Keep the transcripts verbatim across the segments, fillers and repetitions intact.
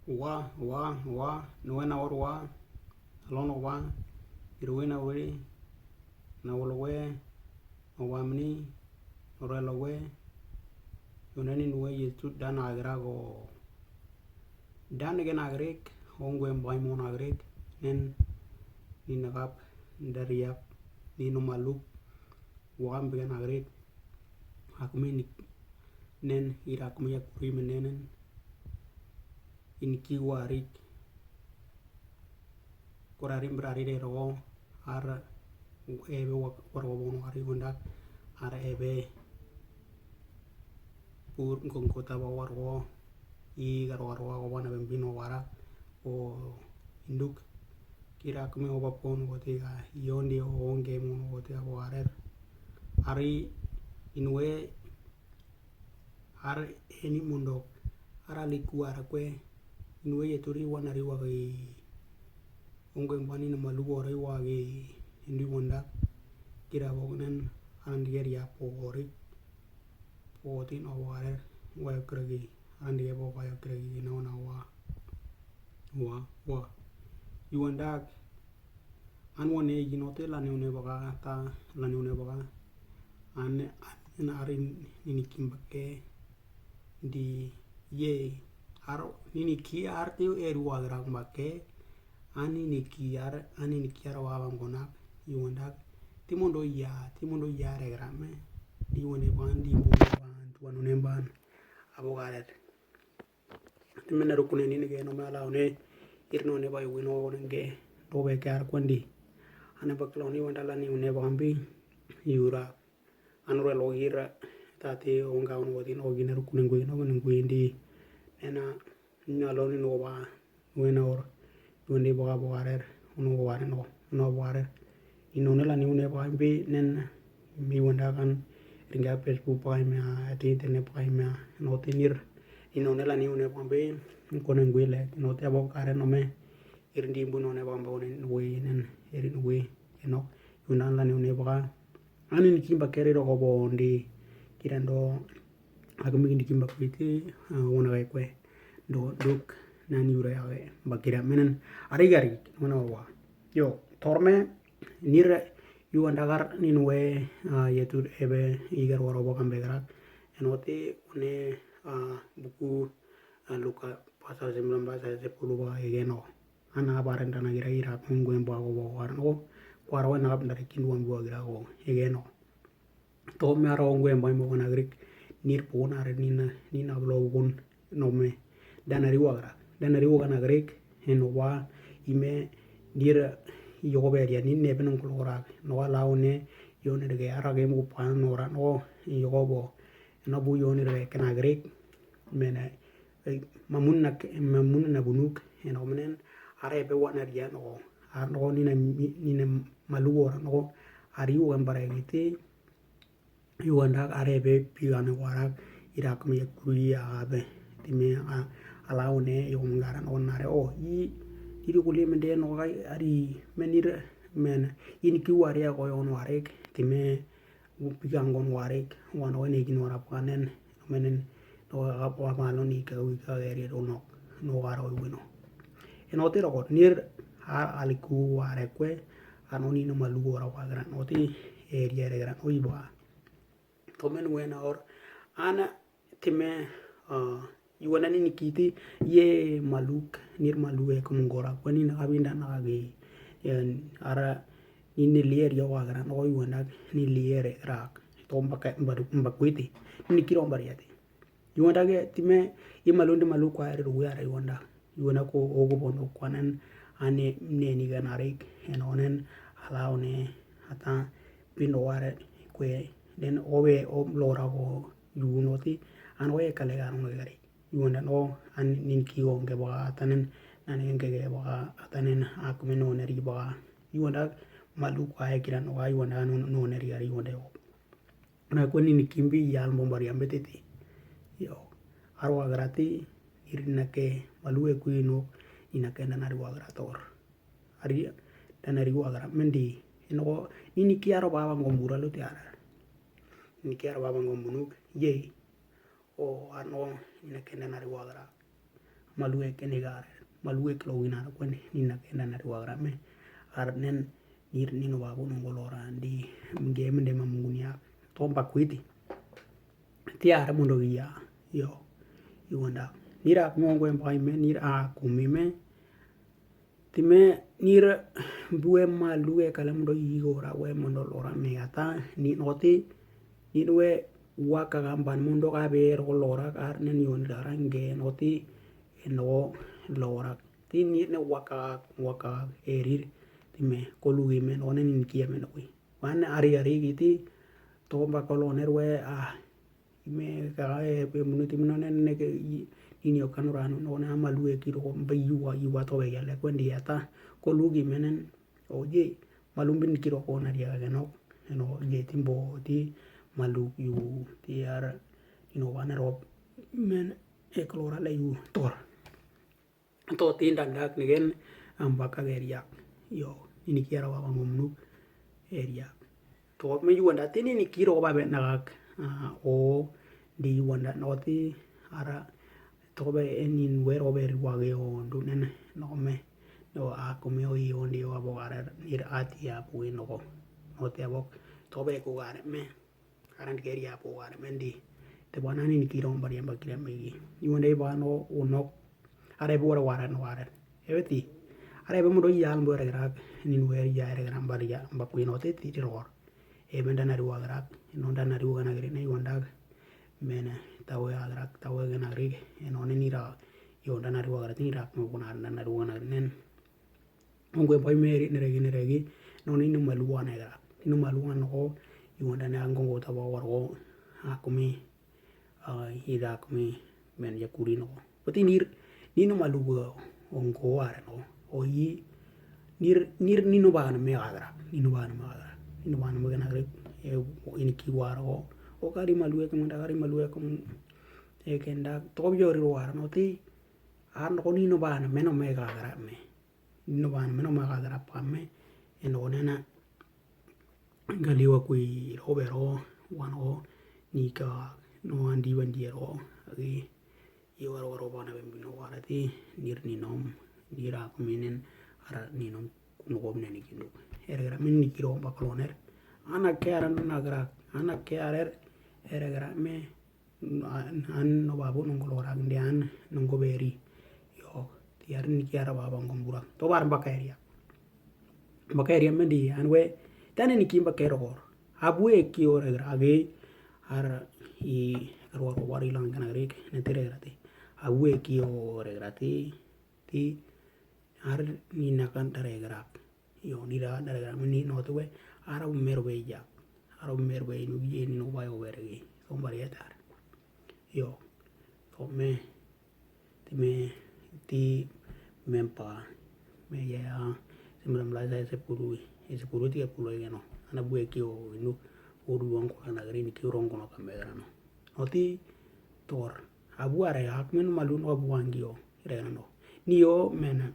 Wa, wa, wa, nuwe na wor wa, alon wa, iruwe na wuri, na wolowe, na wamni, na relowe, yunani nuwe Yesu dan agirago. Dan gen agirik, ongwe mbaimo na agirik, nen, ni nagap, dariap, ni numaluk, wa mbegen agirik, akumi ni, nen, ira akumi ya kuri menenen, in ki warik. Kora ri mbra ri de rogo, ar ebe wa-, wargo bon wari wanda, ar ebe pur ngkongkota ba wargo, i gar wargo ago bana bembino wara, o induk, kira kumi oba pon gotiga, yondi o onge mon gotiga bo arer. Ari inwe, ar eni mundok, ar aliku ara kwe, inwe yeturi wan ari wagi, ongwe mbani na malugo ari wagi, indi wanda, kira bognen, aran digeri apo gori, potin o warer, wayo kiragi, aran dige bo wayo kiragi, na wana wa, wa, wa. Yuwandak, an wane ginote lani une baga, ta lani une baga. An, an arin nini kimbake di ye. Ar nini ki ar te eru wagra mbake. An nini ki ar, an nini ki ar wa bangona. Yuwandak. Timondo ya, timondo ya regrame. Di wane ban, di mbo ban, tuwan une ban. Abo garet. Ti mene rukune ni nige no me ala one, ir no ne ba yuwi no nige, do be ke ar kwandi. Ane ba klo ni wanda la ni une ba ambi, yura. Anu re lo gira, tati onga on wodi no gine rukune ngui no gine ngui ndi. Nena, ni alo ni no ba, wena or. Yuwandi baka bakarer, unu bakarer no, unu bakarer. Ino ne la ni une baka mbi nen mi wanda kan ringa Facebook baka mia, ati internet baka mia, no ti nir. Ino ne la ni une baka mbi, kone ngui le, no ti abo kare no me. Irindi mbu no ne baka mbi one ngui nen, irin ngui, ino. Yunda la ni une baka. Ani ni kimba kere ro ko bo ndi. Kira ndo, aku mi ni kimba kwiti, ah, wona kai kwe. Ndo, duk, nani ura ya kwe. Bakira menen. Ari gari, wona wa. Yo, torme, nir, yu andagar, nin we, ah, yetur ebe, igar waro bo kambe garak. Enote, une, ah, buku, ah, Luka, pasal sembilan belas ayat sepuluh ba egeno. Ana baren tana gira ira kungwe mbo ago bo war no, kwara we na kap ndare kindu wan bo gira go, ege no. To me ara ongwe mbo imo kona grik, nir po na re nina, nina blo gun no me. Dana riwa gira, dana riwa kana grik, eno wa, ime, nir, yogo be ria, nine pe nong kulo rak, no wa lao ne, yo ne dege ara ge mbo pa no ra no, yogo bo, no bu yo ne dege kana grik, mene, Eh, mamun na ke-, mamun na bunuk, eno menen, ara ebe wa na ria no, ara no nina mi-, nina malugo ra no, ari wan bara giti, yu anda ara ebe piga ne wara, ira kami ya kuri ya abe, ti me a, ala one yo ngara no nare, o, i, iri kuli mende no kai, ari, menir, men, in ki wari ya ko yo no arek, ti me, Wu piga ngon warik, wan wen egin wara panen, menen, no wa, wa malo ni ka wi ka eri ro nok, no wara wi no. Eno te ro nir, a aliku ware kwe, ano ni no malu wara wa gran, no te eri eri gran, oi ba. To men wen or, ana, Ti me, ah, yu wana nini kiti, ye maluk, nir maluk e kumungora, kwani na kabinda na kagi, eh, ara, nini lier ya wagara, no yu wana ni lier rak, to mbaka, mbaru-, mbakwiti, nini kiro mbariati. Yu wana ge, ti me, ye maluk ndi maluk kwa eri ruwe ara yu wana. Yu wana ko ogo bono kwanen, ane, neni ganarik, enonen, ala one, ata, pindo ware, kwe, den owe, o lora ko, Yu no ti, an oye kale ga no gari. Yu anda no, an nin ki onge ba atanen, nan enge ge ba atanen, ak me no neri ba. Yu anda malu kwa e kiran wa, yu anda no, no neri gari yu anda yo. Na ko nin kimbi yal mo bari ambe tete. Yo. Arwa garati, iri na ke, malu e kuino, ina ke na nari wa garator. Ari, dan ari wa gara, mendi, ino ko, nini ki aro baba ngom bura lo ti ara. Nini ki aro baba ngom bunuk, ye. O, ano, ina kenda nari wa gara. Malu e keni gare. Malu e kilo wina ra kweni ni na kenda na riwa gra me. Ar nen nir nino babu nongo lora ndi. Mge mende ma mungunia. Tomba kwiti. Ti are mondo iya. Yo. Iwanda. Nir a kumo ngwe mpai me. Nir a kumi me. Ti me nir bue malu e kale mondo igo ra we mondo lora me ata ni noti ni we waka gamban mondo ka be ro lora kar ne ni oni dara nge noti eno lora ti ni ne waka waka erir ti me kolugi me no ne ni kia me no wi wan ari ari giti to ba koloner we ah Ime ka e pe munu ti munu nen ne ke i ni o kanu ranu no na malu e kiro ko mba iwa iwa to be yale ko ndi ata ko lugi menen o je malu bin kiro ko na dia ke no no je timbo ti malu yu ti ar ino wana ro men e klora le yu tor. To ti ndandak ni gen am baka ge riak yo ini kiara wa bango mnuk e riak to me yuanda ti ni kiro ba be nagak o di yuanda no ti ara to be enin wero be riwa ge o dunen no me no a kome o i ondi o abo gare nir ati apu no ko no ti abok to be ku gare me Aran keri apo wan mendi. Te bana ni kiro mbari amba kiri megi. Iwanda ibano unok. Are bi wara waran waran. Eweti. Are bi mudo yal mbo regerak. Nin wer ya regerak mbari ya mba kuino te ti ror. E menda na ruwa gerak. Ino nda na ruwa na gere na iwanda. Mena tawe agrak tawe gana gere. Ino ne nira. Iwanda na ruwa gerak ni rak mo kuna nda na ruwa na gere nen. Ongwe pai meri neregi neregi no ni numa luwa ne gara ni numa luwa no ko iwanda ne angongo taba wargo akumi ida akumi men ya kuri no ko pati nir ni numa luwa ongo are no o yi nir nir ni no ba no me gara ni no ba no me gara ni no ba no me gara e ini ki waro o kari maluwe ko munda kari maluwe ko e kenda to bi jori waro no ti ar no ko ni no ba no me no me gara me Nino bana meno maka gara pame eno nena galiwa kui robe ro wan o nika no andi wandi ro agi iwa ro ro bana bembi no warati nir ninom nira kuminen ara ninom kuno gobne ni kindu ere gara min ni kiro bakloner ana ke aran na gara ana ke arer ere gara me An no babu nunggu lorak ndi an nunggu beri yo tiar ni kiara baba ngom burak to bar mbaka eria mbaka eria mendi an we tane ni kimba kero kor abu e ki ore grage ar i arwa ko wari lang kana grek ne tere grate abu e ki ore grate ti ar ni nakan tare grak Yo nira dara gara mani no tuwe ara umer we jak ara umer we inu ye ni no bayo weregi sombar ya tar yo to me ti me ti mempa me ya ya simra mla sa ese puru ese puru ti pulu ya no ana bue ki o inu odu won ko kana gari ni ki rongo no kamera no oti tor abu ara ya men malu no abu wangi o ira no ni yo mena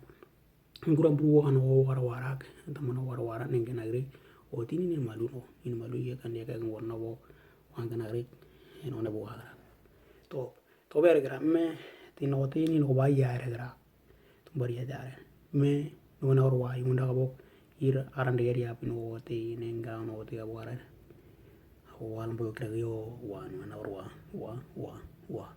Ngura buru wakan o wara warak, taman o wara warak neng kena grik. O tini ni malu no, ini malu ye kan ye kan warna wo wakan kena grik. Eno ne bo warak. To, to ber gra me tino tini no ba ya re gra. Tumbar ya dare. Me no na orwa yunda ka bok ir aran de ya pin o te nenga no te ka bo ara. Wal bo kra yo wa no na orwa wa wa wa.